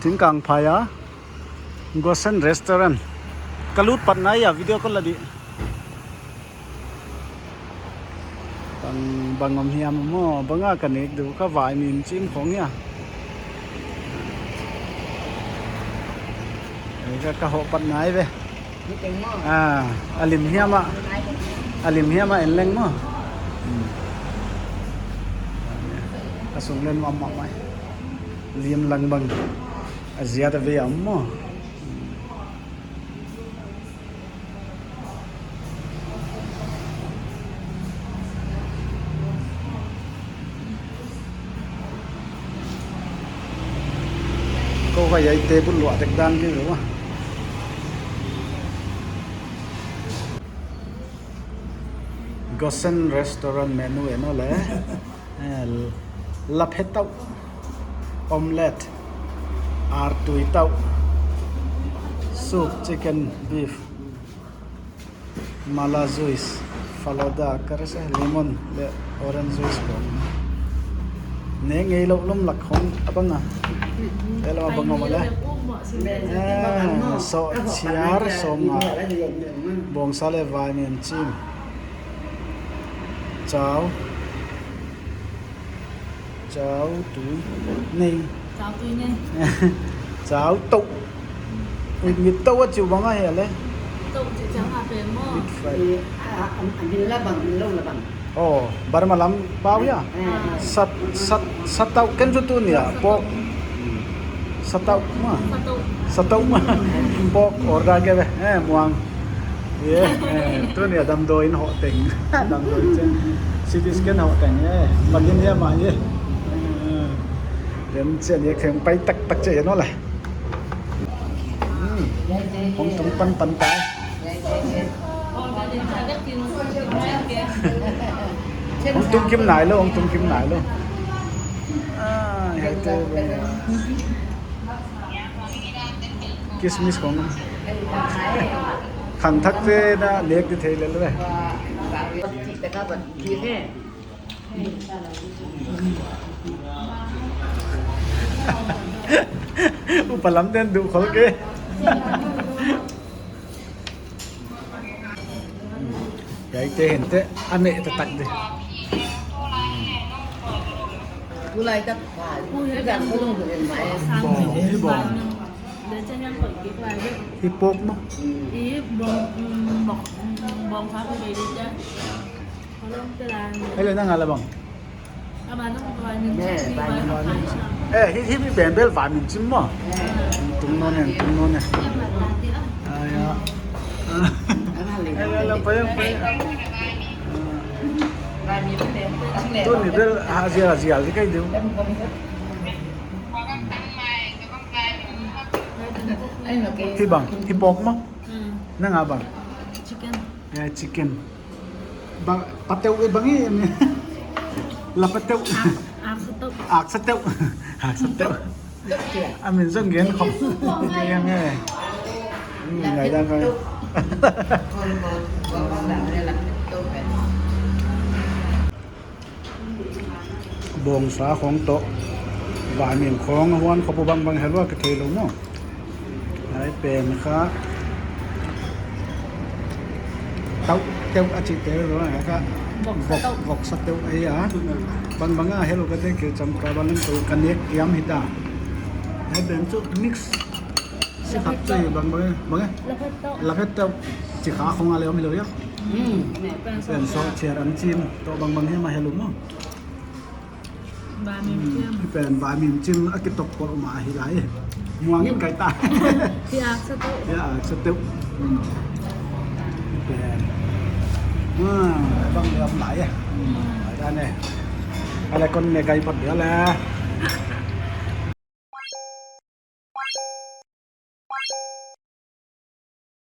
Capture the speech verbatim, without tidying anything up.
Thingkangphai a Gosen Restaurant. Ka lut pat nai a, video ka la di. Bang, bang om hiam maw, bang a ka nek di uh, ka vaimim chim khong hia. Ei ka, ka hoh pat nai ve. Ah, a lim hiam a. A lim hiam a en leng maw. Hmm. A sung len mama mai. Lim lang bang. A ziat a ve a om maw. Kou ka hiai table luah tek dan ki lo a. Gosen Restaurant menu en o le. Eh, laphetau, omelette, artuitau, soup, chicken, beef, mala juice, falooda, kare se, lemon leh orange juice bang. Nek ngeilouh lom lak khong a bang a. Ei lou a bang a om le. Eh, so, chiar sawmnga. Bawngsa leh vaimim chim. Chau. Chau tui nei. Chau tui nei. Chau tou. Mit, mit tou a chih bang a hia le. Tou chih chang a pe maw. Mit fry. Eh, a, a, a, min la bang, min lou la bang. Oh, Burma lam pau hia. Eh, eh. Sat, sat, satau ken chu tuni a. Pork. Satau ma. Satau. Satau ma. Pork order ke ve. Eh, muang. Ye, eh, tuni a damdawi in hoh teng. Damdawi chen. C T scan hoh teng, eh. Makin ye ma ye. Eh, den chen ye kheng pai taktak che ye no le. Hmm. Hong tung panpan tai. Hong tung kim nailou, hong tung kim nailou. Ah, ya tu. Kismis khong. Khangthakte na nek di thei lel ve. Upa lamte'n duh khol ke. Hiaite hinte, a meh taktak di. Tulai tak pa, tu jan ko dong ko en mai. Bawng, hi bawng. Hi pork maw. Ei le nang a la bang. Eh, hi, hi mi bembel vaimim chim maw. Tung non ne, tung non ne. Ah, ya. Ei le, la, pa yang, pa yang. Tuni bel, ha, zial, zial, di kai deu. Hi bang, hi pork maw. Nang a bang. Chicken. Ya, chicken. Bang, pateu e bang e. La pateu. Ak, ak sateu. Ak sateu. Ak sateu. A min zong gen khop. Gen e. Hmm, ngai dan ngai. Bawngsa khong toh vaimim khong a huan khop uh bangbang helua ka theilou maw. Ai pen kha tau teu a chih teu lou a kha. Vok sa teu. Vok, vok sa teu ai a. Bangbang a helou ka theikei cham ka ban leng tou ka nek kiam hita. Ai pen chu mix. Si khat chu bangbang, bang e. Laphet tau. Laphet tau. Chi kha khong a leh om hilou ya. Hmm. Pen so chiar an chim toh bangbang hi ma helou maw. Vaimim chim. Hi pen vaimim chim a kitok pol ma hi lai. Muang in kai ta. Hi ak sateu. Hi ak sateu. Hmm. Hi pen. Hmm, bang leh om lai. Hmm. Ai dan e. A le kon ne kai pat dia le.